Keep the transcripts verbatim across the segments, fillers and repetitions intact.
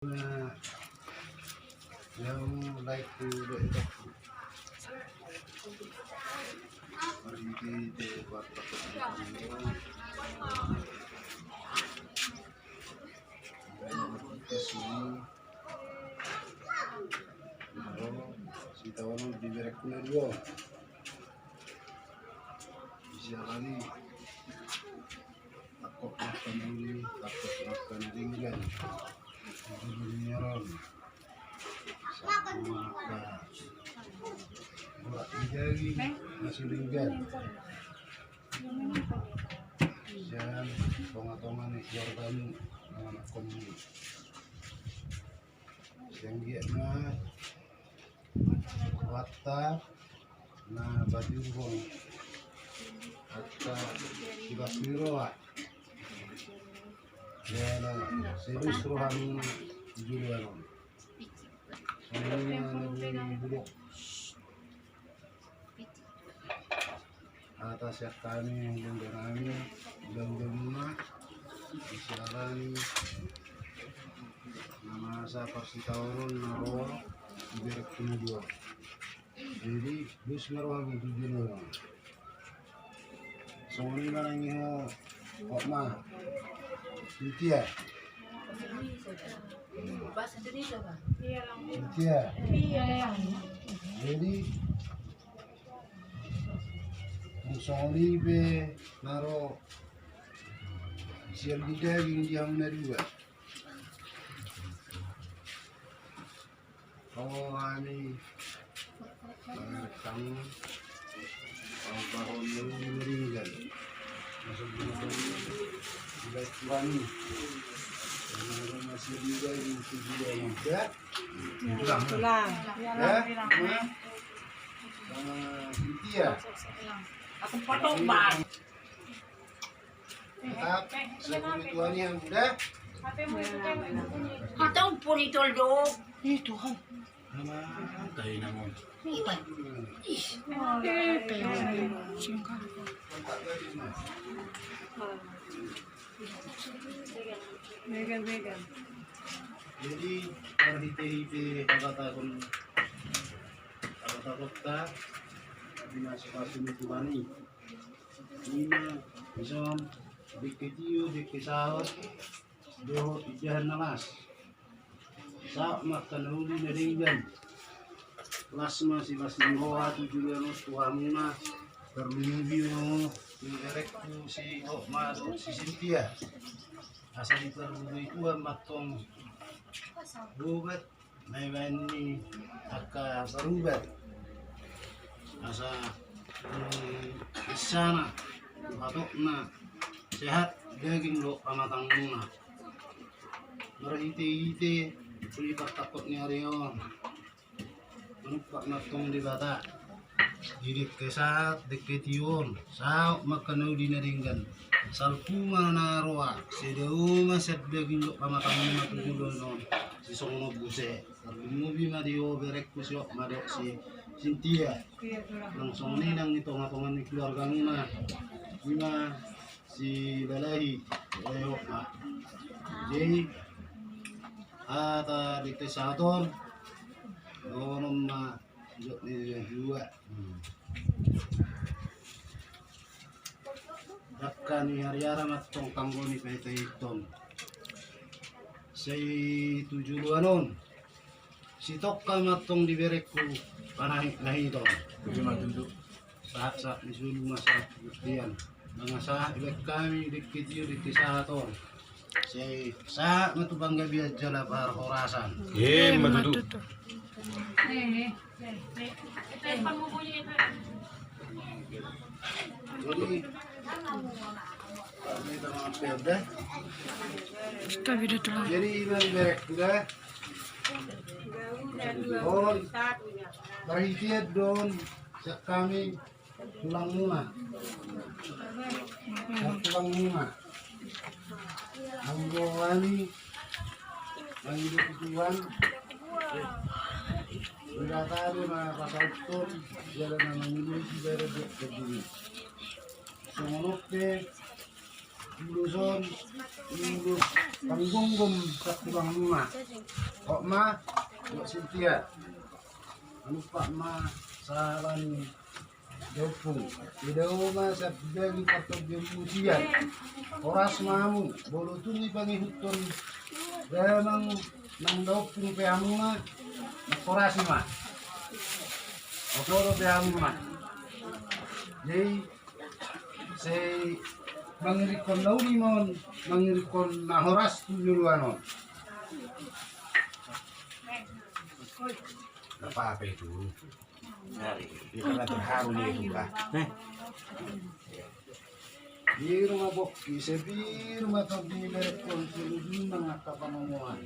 Nah, yang naik tu dek itu. Marhite-hite warta kesini. Sitaonon di berekku na dua. Sialani. Takut makan dulu, takut makan ringan. Dulu nyaron. Satu makan. Buat dijagi, nasi ringan. Sian tonga-tonga ni keluargamu, anak-anakmu. Sian giat ma rohanta na patiuhon angka silas ni roha. Ia na serius rohamu di joloan on. Songon i ma na boi hudok. Hata sian hami hulahula nami, hulahula muna, di sialani na masa parsitaonon na ro di berekku na dua. Jadi dos ma rohamu tu joloan on. Songon i ma nang i ho, hot ma. Sintia. Sintia. Jadi songon i pe na ro sian di daging di hamu na dua. Roha ni pangarep hamu, pahompu ni meringgan. Masuk di dalam Tuhan ni. Karena ada masih di dalam itu juga muda. Tulang. Ya, sama Sintia. Aku potong, Bang. Tetap, seperti Tuhan yang muda. Atau pun itu, Dok. Ih, Tuhan. Aman, tahu namun. Ih, Pak. Ih. Eh, Pak. Singkat. Megan, Megan. Jadi, marhite-hite hata-hata on, hata-hata on, di masa-masa ni Tuhan i. Ima, ison, dengke tio, dengke saut, dohot indahan na las. Saut ma angka na uli na denggan. Las ma silas ni roha tu joloan on tu hamuna. Tarlumobi ma tu berekku si Hotma dohot si Sintia. Asa dipargogoi Tuhan ma antong obat na dibaen ni angka parubat. Asa, mm, insana, hatopna, sehat daging dohot pamatangmuna. Marhite-hite, di partangkok ni ari on. Manumpak ma antong Debata. Di dengke sahat, dengke tio on. Saut ma angka na uli na denggan. Salpu ma na roa. Sai dao ma sian daging dohot pamatangmuna tu joloan on. Sisongon on muse. Tarlumobi ma di ho berekku si Hotma dohot si Sintia. Nang songon i nang di tonga-tonga ni keluargamuna. Ima si Lalahi, Lalahi Hotma. Jadi, hata dengke sahat on. Dohonon ma jok ni dua. Hmm. Dangka ni hariara ma antong tanggo ni paita-ita on. Sai tu joloan on. Sitongka ma antong di berekku panahit na hita on. Ima tutu. Sahat-sahat ni solu ma sahat di bontean. Nunga sahat dibaen hami dengke tio dengke sahat on. Sai sahat ma tu panggabean jala parhorasan. Ima tutu. Jadi, jadi ima di berekku da. On, marhite i do on sian hami. Tulangmuna. Tulangmuna. Anggo hami mangido tu Tuhan. Debata do na pasahathon jala na mangido tu dalan dohot tingki. Songon on pe Ulos on, ulos panggomgom sangkulangan muna. Hot ma, buat Sintia. Manumpak ma sahala ni daompung. Didao ma sian daging partondion muna. Horas ma hamu, molo tung dipangihuthon damang nang daompung pe hamuna, mangkorasi ma. Oto dope hamuna. Jadi, sai mangiringhon na uli ma on, mangiringhon na horas tu joloan on. Nggak apa-apa itu. Dia karena terharu dia itu, Kak. Di rumah bokki, sepi rumah tondi, merek konsul di mangaka panamuan.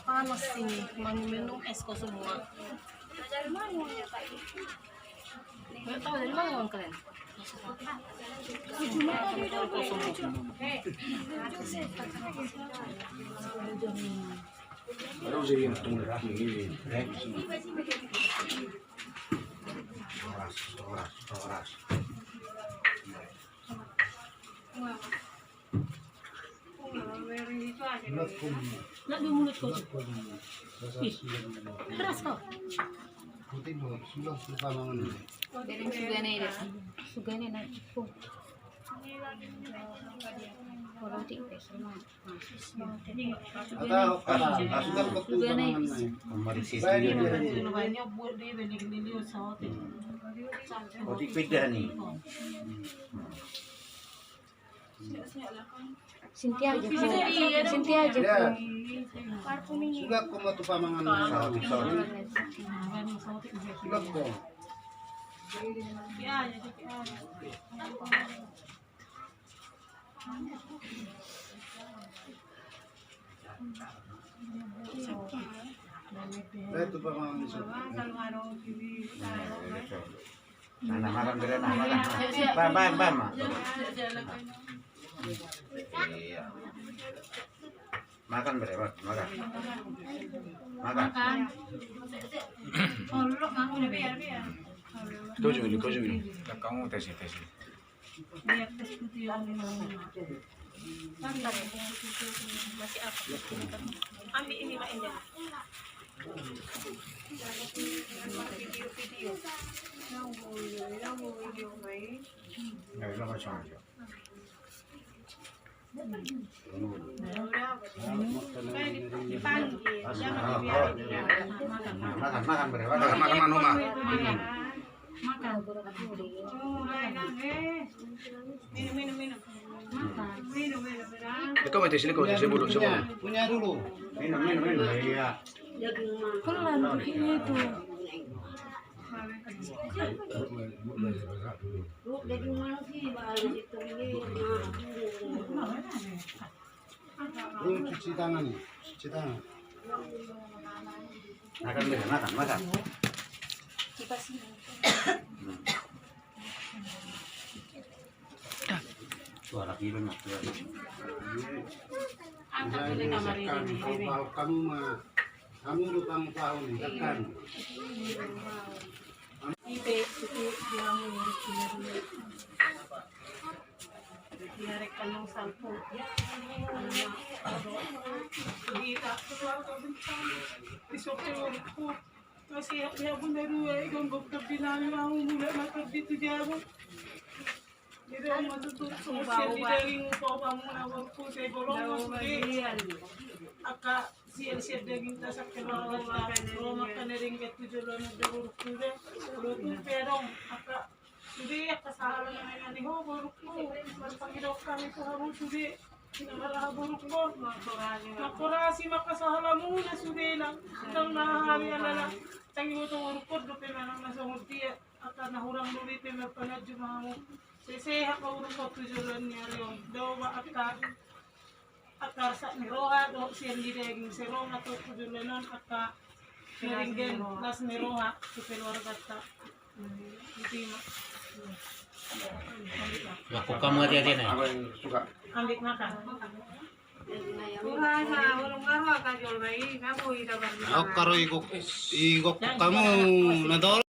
Panas ini, minum es kosong semua. Nggak tahu dari mana uang kalian. Baru saya yang tunggu ini, eh. Horas, horas, horas. Nak di mulut kau. Ih, keras kau. Dari sugane, dari sugane nak. Kalau di, eh, sama. Sugane. Roti peda ni. Sintia aja, Pu. Sintia aja, Pu. Sulak ko ma tu pamangan. Sulak ko. Baik tu pamangan. Nah, nah, makan bere, nah, makan. Bam, bam, bam. Iya. Makan bere, makan. Makan. Makan. Kau juga, kau juga. Kamu tes, tes. Ambil ini, Mak, ini. Video, video. Yang video, yang video, Mak. Ya, udah, macam aja. Makan, makan, makan, makan. Minum, minum, minum. Minum, minum, minum. Itu mah di sini kau, di sini dulu, sini dulu. Punya dulu. Minum, minum, minum. Iya. Pelan, itu. Lu cuci tangan nih, cuci tangan. Makan, makan, makan. Suara kilo nak. Angkat dulu kamar ini. Kamu mah, kamu lubang tahu nih, tekan. Ipe, itu dia mau ngurus dia dulu. Dia rekan yang salpu. Di tak, di sopi urku. Kasi ya, ya, bunda dua, ikan gok tapi nami mau mulai makan di tu jago. Jadi, aku tutup semua sian di daging, upah-upahmu na borku, saya bolong masuk di. Angka sian-sian daging tasak ke bawah, kalau makan daging ke tujuh lima daging sudah, kalau tu pedong, angka sudah angka sahala na nangani ho borku, marpangidok hami tu hamu sudah, na mara borku, mangkorasi ma angka sahalamuna sudah, nang, nang na hami alana, tangi moto borku, dope manang na songon dia, angka na hurang dope pe marpananjung ma hamu. Sese angka uruk tu joloan ni ari on. Dao ma angka, angka arsak ni roha dohot sian di daging, sai ro ma tu joloan on angka na denggan las ni roha tu keluargata. Iti ma. Lakukan hati-hati nih. Ambil makan. Au karo igok, igok kamu na tol.